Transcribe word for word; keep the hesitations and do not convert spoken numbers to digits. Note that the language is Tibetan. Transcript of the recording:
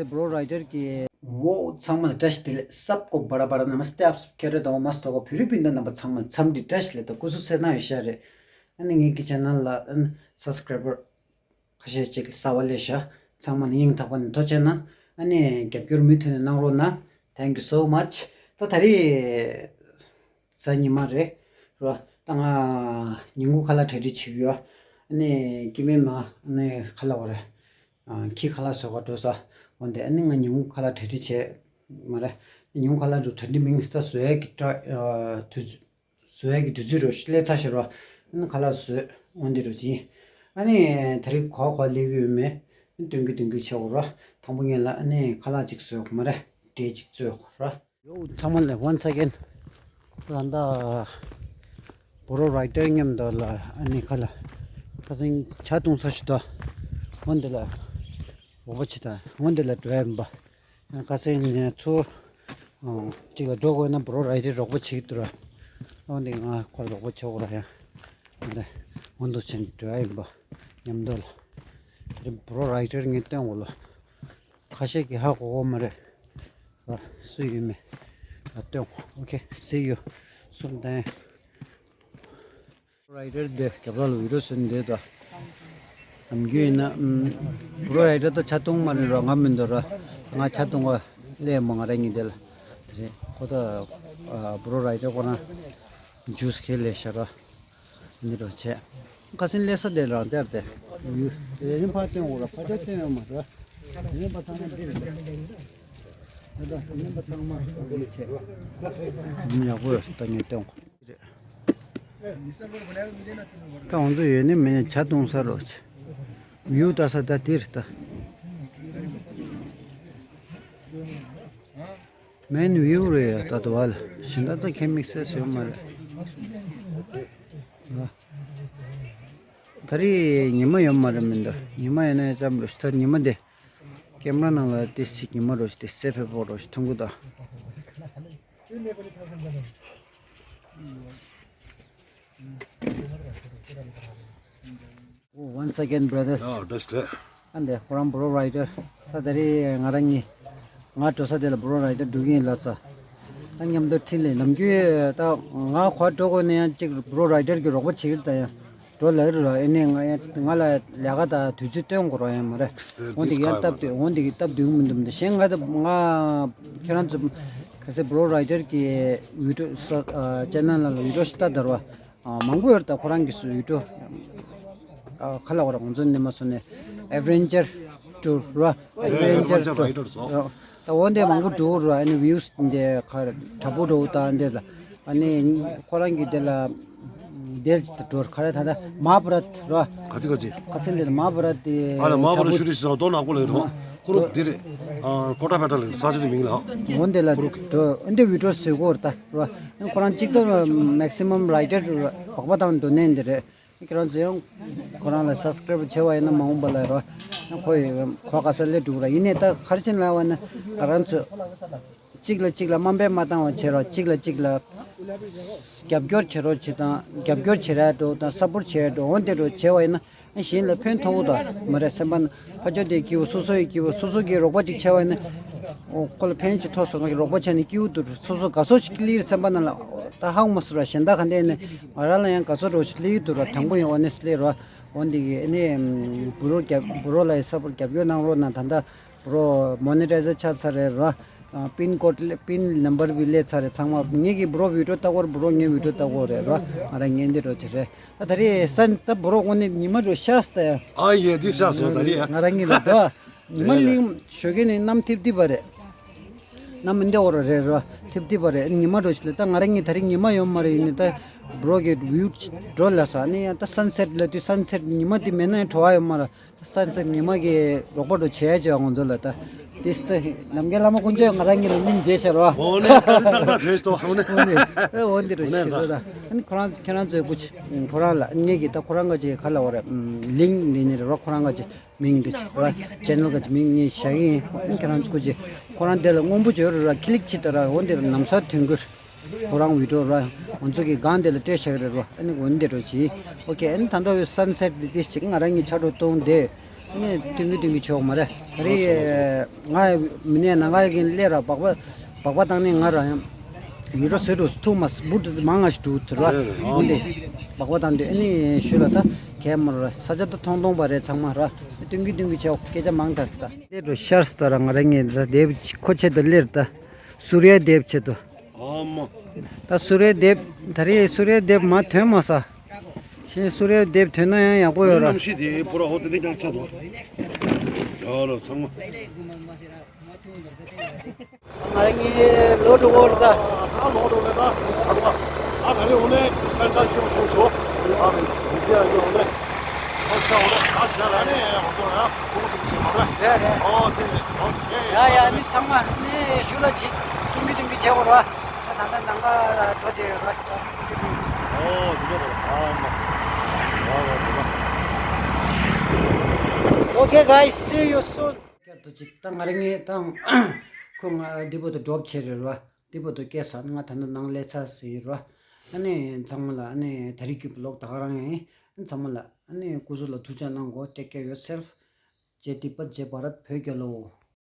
Bro Rider གི། Wow, ཚང་མ་ལ་བཀྲ་ཤིས་བདེ་ལེགས། सबको बड़ा बड़ा नमस्ते, आप सब खैरियत होगा, मस्त होगा, फिर भी पिंडा नंबर ཚང་མ་འཚམས་འདྲི་བཀྲ་ཤིས་བདེ་ལེགས། སྐུ་གཟུགས་གསལ་ཐང་ཡོད་ཤག་རེད། ཨ་ནི་ངེད་ཀྱི་channel ལ་ཨ་ནི་subscriber ཁ་ཤས་ཅིག་གསར་པ་སླེབས་ཤག་ཚང་མ་ལ་སྙིང་ཐག་པ་ནས་ཐུགས་རྗེ་གནང་། ཨ་ནི་རྒྱབ་སྐྱོར་མུ་མཐུད་ནས་གནང་རོགས་གནང་། Thank you so much། ད་ད་རེས་གཟའ་ཉི་མ་རེད་རོ། ད་ང་ཉིན་གུང་ཁ་ལག་གྲ་སྒྲིག་བྱེད་ཀྱི་ཡོད། ཨ་ནི་སྐྱེ་དམན་མ་ཨ་ནི་ཁ་ལག་བ་རེད། ཨ། ཁྱི་ཁ་ལག་བཟོ་ག་འགྲོ་ས། འོན་ཏེ་ཨ་ནི་ང་ཉིན་གུང་ཁ་ལག་གྲ་སྒྲིག་བྱས་མ་རེད། ཉིན་གུང་ཁ་ལག་འགྲོ་གྲ་སྒྲིག་མིན་ས་བཟོ་ཡས་ཀྱི་སྐྲ། ཨ། དུས་ཚོད། བཟོ་ཡས་ཀྱི་དུས་ཚོད་རུ་སླེབས་ཚར་ཤག་རོ། ཨ་ནི་ཁ་ལག་བཟོས། འོན་ཏེ་རུ་ཅི། ཨ་ནི་ད་རེས་གོ་གོ་སླེབས་ཀྱི་ཡོད་མེད། སྟོན་གི་སྟོན་གི་བྱེད་དགོས་རོ། དང་པོ་ངེད་ལ་ཨ་ནི་ཁ་ལག་ཅིག་བཟོས་མ་རེད། འབྲས་ཅིག་བཟོས་དགོས་རོ། ཡོ། ཚང་མ་ལ་once again། ད་ལྟ་Bro Rider མཉམ་དུ་ལ་ཨ་ནི་ཁ་ལག་ཁ་སང་ཇ་བཏུང་ས་ཞིག་འདུག་འོ་འདི་ལ་རོགས་པ་བྱེད་དང་། འོ་འདི་ལ་འགྲོ་ཡ་ཡིན་པ། ཁ་སང་ངས་ཚུར་གཅིག་ལ་འགྲོ་དགོས་ན་Bro Rider རོགས་པ་བྱེད་ཀྱི་འདུག་ར། འོ་འདི་ང་ཁོར་རོགས་པ་བྱེད་དགོས་ར་ཡ། འོ་འདི་འོ་འདུག་བྱས་ནས་འགྲོ་ཡ་ཡིན་པ། མཉམ་དུ་ལ། དེ་Bro Rider ངས་སྟོན་དགོས་ལ། ཁ་ཤས་ཀྱིས་ཧ་གོ་གོ་མ་རེད། ཨ། སུ་ཡིན་མིན། ཨ། སྟོན། Okay, see you soon then། Rider འདི་རྒྱབ་ལོགས་ལ་བི་ཌི་ཡོ་བཟོས་འདུག་ད། ནམ་རྒྱུན་ཡིན་ན་ཨམ། Bro Rider ད་ཇ་བཏུང་མ་རེད་རོ། ང་མི་འདུག་རོ། ང་ཇ་བཏུང་བ་སླེབས་མོ། ང་རང་ཉིད་འདི་ལ། དེ་རེད་ཁོ་ད། ཨ། Bro Rider ཁོ་རང་ཇུས་ཁྱེར་སླེབས་ཤག་རོ། འདི་རུ་བྱས། ཁ་སང་སླེབས་ས་དེ་རང་དེར་དེ། ཡུལ། དེ་རིང་ཕར་སྟོན་འོ་ར། ཕར་ཆ་སྟོན་ཡོད་མ་རེད། དེ་རིང་ཕར་ཚང་མ་འདིར་རེད། ད་ལྟ་དེ་རིང་ཕར་ཚང་མ་འོ་རེ་བྱས། ཡག་པོ་ཡོད་ད་ངས་སྟོན་གོ། ད་ང་ཚོ་ཡོད་ནི་མེད་ནི་ཇ་བཏུང་ས་རོ་ཆེ། ཡུལ་ལྟ་ས་ད་འདིར་ད། མེན་བིའུ་རེད་ཡ། ད་དུ་བ་ལ་གཞན་དག་ད་ཁྱད་དམིགས་བསལ་ཡོད་མ་རེད། ད་རེས་ཉི་མ་ཡོད་མ་རེད་མི་འདུག་ཉི་མ་ཡོད་ན་ཡ་ཙམ་རོ་ཞིག་ད་ཉི་མ་འདི་ཀེམ་ར་ནང་ལ་ཏི་སི་ཉི་མ་རོ་ཞིག་ཏི་སེ་ཕེ་པོ་རོ་ཞིག་ཐུང་གུ་ད། Oh, once again, brothers. ཡ་བདེ་ལེགས། ཨ་འདི་ཁོ་རང་Bro Rider། ད་ད་རེས་ང་རང་གཉིས་ང་འགྲོ་ས་དེ་ལ་Bro Rider འགྲོ་གི་ཡིན་ལབ་ས། ད་མཉམ་དུ་འཕྲིན་ལས་ནམ་རྒྱུན་ད་ང་ཁོ་འགྲོ་དགོས་ན་ཡང་གཅིག་Bro Rider གི་རོགས་པ་བྱེད་ཀྱི་ད་ཡང་འགྲོ་ལབ་རེད་ར། ཨེ་ནས་ང་ཡང་ང་ལ་ལས་ཀ་ད་དུས་ཚོད་སྟོན་དགོས་ར་ཡང་མ་རེད། འོ་འདི་ག་ཡང་སྟབས་བདེ། འོ་འདི་གི་སྟབས་བདེ་མི་འདུག་མི་འདུག་གཞན་ང་ད་ང་ཁྱེད་རང་ཚོ་ག་ཚོད་Bro Rider གི་བི་ཌི་ཡོ་ས་ཨ་ཅེ་ནལ་ལ་བི་ཌི་ཡོ་ཞིག་ལྟ་དར་བ། ཨ། མང་པོ་ཡོད་རེད་ད། ཁོ་རང་གི་སུ་ཡུ་ཊུབ། ཨ། ཁ་ལག་བ་ར་ང་ཚོ་ནི་མ་སོ་ནས་Avenger two ར། Avenger two ར། ད་འོ་འདི་མང་པོ་འགྲོ་ར། ཨ་ནི་བིའུ་སི་འདི་ཁ་དྲག་པོ་འགྲོ་ད་འདི་ལ། ཨ་ནི་ཁོ་རང་གི་འདི་ལ་འདིར་འགྲོ་ཁ་ར་ད་ད་མ་བ་ར་ར། ག་ཚི་ག་ཚི། ཁ་སེམས་འདི་ལ་མ་བ་ར་དེ། ཨ་ལ་མ་བ་ར་ཤུ་རི་སི་ཏོ་ནག་པོ་ལ་ཡོད་རོ། ཁུ་རུ་འདི་རེད། ཨ། ཀོ་ཊ་པེ་ཊ་ལ་ས་ཆ་དེ་མིང་ལ། འོ་འདི་ལ་འགྲོ་འདི་བི་ཌི་ཡོ་བཟོས་གོ་ར་ད་ར། ཁོ་རང་གཅིག་ཏུ་maximum rider བག་པ་དང་འདོད་ནས་འདི་རེད། ཁྱེད་རང་ཚོ་ཡང་ཁོ་རང་ལ་subscribe བྱས་པ་ཡིན་ན་མ་འོངས་པ་ལ་རོ། ཁོ་ཡི་ཁོ་ག་ས་སླེབས་འགྲོ་གི་ར། ཡིན་ནའི་ད་ག་རེ་བྱས་ན་ལབ་པ་ན་ང་རང་ཚོ་གཅིག་ལ་གཅིག་ལ་དམའ་འབེབས་མ་བཏང་བ་བྱེད་རོགས། གཅིག་ལ་གཅིག་ལ་རྒྱབ་སྐྱོར་བྱེད་རོགས་བྱེད་དང་། རྒྱབ་སྐྱོར་བྱེད་ར་འགྲོ་དང་། སབ་པོར་བྱེད་ར་འགྲོ། འོ་དེ་འགྲོ་བྱས་པ་ཡིན་ན་གཞན་ལ་ཕན་ཐོགས་དང་མ་རེད་སེམས་པ་ན། ཕ་ཆོས་དེ་སྐྱིད་པོ། སོ་སོ་ཡི་སྐྱིད་པོ། སོ་སོ་གི་རོགས་པ་ཅིག་བྱས་པ་ཡིན་ན། ཨོ་ཁོ་ལ་ཕན་ཅིག་ཐོགས་སོང་ན་རོགས་པ་བྱས་ནས་སྐྱིད་པོ་འདུག་སོ་སོ་དགའ་ཚོར་ཅིག་སླེབས་སེམས་པ་ནང་ལ་ད་ཧ་གོ་མ་སོང་ར། གཞན་དག་ག་འདྲ་ཡིན་ན་ང་རང་ལ་ཡང་དགའ་ཚོར་རོ་ཞིག་སླེབས་ཀྱི་འདུག་ར། དྲང་པོ་ཡིན། ཨོ་ནེ་སི་ལི་ར། འོ་འདི་གི་ཨ་ནི་བུ་རོ་རྒྱབ་བུ་རོ་ལ་ཡི་སབ་པོར་རྒྱབ་སྐྱོར་གནང་རོགས་གནང་། ད་ལྟ་བུ་རོ་མོ་ནི་ཊའི་ཛར་ཆགས་ཚར་རེད་ར། པིན་ཀོཌ་པིན་ནམ་བར་བི་སླེབས་ཚར་རེད་ཚང་མ། ངེད་ཀྱི་བུ་རོ་བི་ཌི་ཡོ་ལྟ་གོ་ར། བུ་རོ་ངའི་བི་ཌི་ཡོ་ལྟ་གོ་རེད་ར། ང་རང་ངན་འདི་རོ་ཅིག་རེད། ད་ད་རེས་ས་ད་བུ་རོ་དངོས་གནས་ཉི་མ་རུ་ཤར་སྟེ། ཨ་ཡེ་འདི་ཤར་སོང་ད་རེས། ང་རང་གཉིས་ལ་ད་ཉི་མ་གླིང་ཞོགས་ཀས་ནས་གནམ་ཐིབ་ཐིབ་པ་རེད། གནམ་འདི་འོ་ར་རེད་ར། ཐིབ་ཐིབ་པ་རེད། ཉི་མ་རུ་ཞིག་ལ་ད་ང་རང་གཉིས་ད་རེས་ཉི་མ་ཡོད་མ་རེད། ཡིན་ནའི་ད་བུ་རོ་གི་བིའུ་འགྲོ་ལ་ས་ནི་ཡང་ད་སན་སེཊ་ལ་དུས་སན་སེཊ་ཉི་མ་དེ་མེད་ན་ཡང་བྲོ་བ་ཡོད་མ་ར། སན་སེཊ་ཉི་མ་གི་རོགས་པ་འགྲོ་བྱས་བྱས་ང་ཚོ་ལ་ད་ཏིས་ད་ནམ་མཁའི་བླ་མ་དཀོན་མཆོག་ང་རང་གཉིས་ལ་སྙིང་རྗེ་ཤར་བ། འོ་ནས་ད་རེས་ཏག་ཏག་བྱས་ཏོ་འོ་ནས། འོ་ནས་འོ་འདི་རུ་ཤི་རོ་ད། ཨ་ནི་ཁོ་རང་ཁྱེད་རང་ཚོའི་སྐུ་མཁྱེན་ཁོ་རང་ལ་ངེད་ཀྱི་ད་ཁོ་རང་ག་ཅིག་ག་ལ་བ་རེད། ལིང་འདི་ནས་རེད་རོ། ཁོ་རང་ག་ཅིག་མིང་གི་ར་ཅེ་ནལ་ག་ཅིག་མིང་ངས་བཞག་གི་ཡིན། ཁོ་རང་ཚོ་སྐུ་མཁྱེན་ཁོ་རང་དེ་ལ་སྔོན་པོ་བྱོས་རུ་ར་ཁི་ལིག་ཅིག་ད་ར། འོ་འདིར་ནམ་སར་ཐོན་གི་ཁོ་རང་བི་ཌི་ཡོ་ར་ང་ཚོ་གི་སྒང་དེ་ལ་སྤྲད་བཞག་གི་རེད་རོ། ཨ་ནི་འོ་འདི་རོ་ཅི། ཨོ་ཁེ། ཨ་ནི་ད་ལྟ་བའི་སན་སེཊ་འདི་ཏིས་ཅིག་ང་རང་གཉིས་ཆ་འགྲོ་གཏོང་དེ། ནས་ཏིང་གི་ཏིང་གི་ཆོག་མ་རེད། ད་རེས་ང་མི་ནས་ན་ང་གིན་ལས་ར་སྦག་པ་སྦག་པ་བཏང་ནས་ང་ར་ཡང་ཡུ་རོ་ཟེར་རུ་ཐུག་མ་སྦུ་ཏི་མང་ང་ཞིག་འགྲོ་ཐུར་བ། འདི་སྦག་པ་བཏང་དུས་ཨ་ནི་ཞུ་ལ་ད་གས་མ་ར་ས་ཆ་ད་ཐོང་ཐོང་པ་རེད། ཚང་མ་ར་ཏིང་གི་ཏིང་གི་ཆོག་སྐད་ཆ་མང་ད་སི་ད་ལས་འགྲོ་ཤར་སི་ད་ར། ང་ར་ངས་ད་དེབ་ཁོ་ཆེད་དུ་ལེར་ད་སུ་རིའི་དེབ་ཆེད་དུ། ཨ་མ། ད་སུ་རིའི་དེབ་ད་རེས་སུ་རིའི་དེབ་མ་ཐོན་མ་ས། ཤིང་སུ་རེ་དེབ་ཐོན་ན་ཡང་ཡག་པོ་ཡོད་ར། གནམ་གཤིས་དེ་པུ་ར་ཧོ་དེ་ནས་ཀྱང་ཆ་དོ། ཡོད་ར་ཚང་མ། ང་རང་གཉིས་ལོ་འགྲོ་གོ་ར་ད། ད་ལོ་འགྲོ་རེད་ད་ཚང་མ། ད་ད་རེ་འོ་ནས་ཕན་ད་སྐྱེ་བ་ཚོང་སོ། ཨ་རེ་མི་ཚེ་ཨ་ཡོ་འོ་ནས། ཁོ་ཚ་འོ་ནས་ད་ཆ་ལ་ནས་འོ་ཚོ་ཡ་ཚོང་ཚོང་ཚོང་མ་རེད། རེད་རེད། ཨོ་དེ་ནས་ཨོ་ཁེ། ཡ་ཡ་ནི་ཚང་མ་ནི་ཞུ་ལ་ཅིག་ཏུང་གི་ཏུང་གི་བྱེད་དགོས་ར། ད་ད་ནང་པ་འགྲོ་དེ་ཡོད་ར། ཨོ་དེ་འདྲ་རེད། ཨ་མ། ཡ་ཡ་དེ་འདྲ། Okay, guys, see you soon. བསྐྱར་དུ་ཅིག་ད་ང་རང་ངས་ད་ཁོ་ང་འདི་བར་དུ་drop་བྱས་རེད་ར། འདི་བར་དུ་སྐྱེལ་ས་ང་ད་ནི་ནང་ལས་ཚར་ཟིན་ཡོད་ར། ཨ་ནི་ཚང་མ་ལ་ཨ་ནི་ད་རིག་གི་vlog་ད་ག་རང་ཡིན། ཨ་ནི་ཚང་མ་ལ་ཨ་ནི་སྐུ་གཟུགས་ལ་ཐུགས་ཅག་གནང་དགོས། Take care yourself. Jai Tibetan, Jai Bharat, བོད་རྒྱལ་ལོ།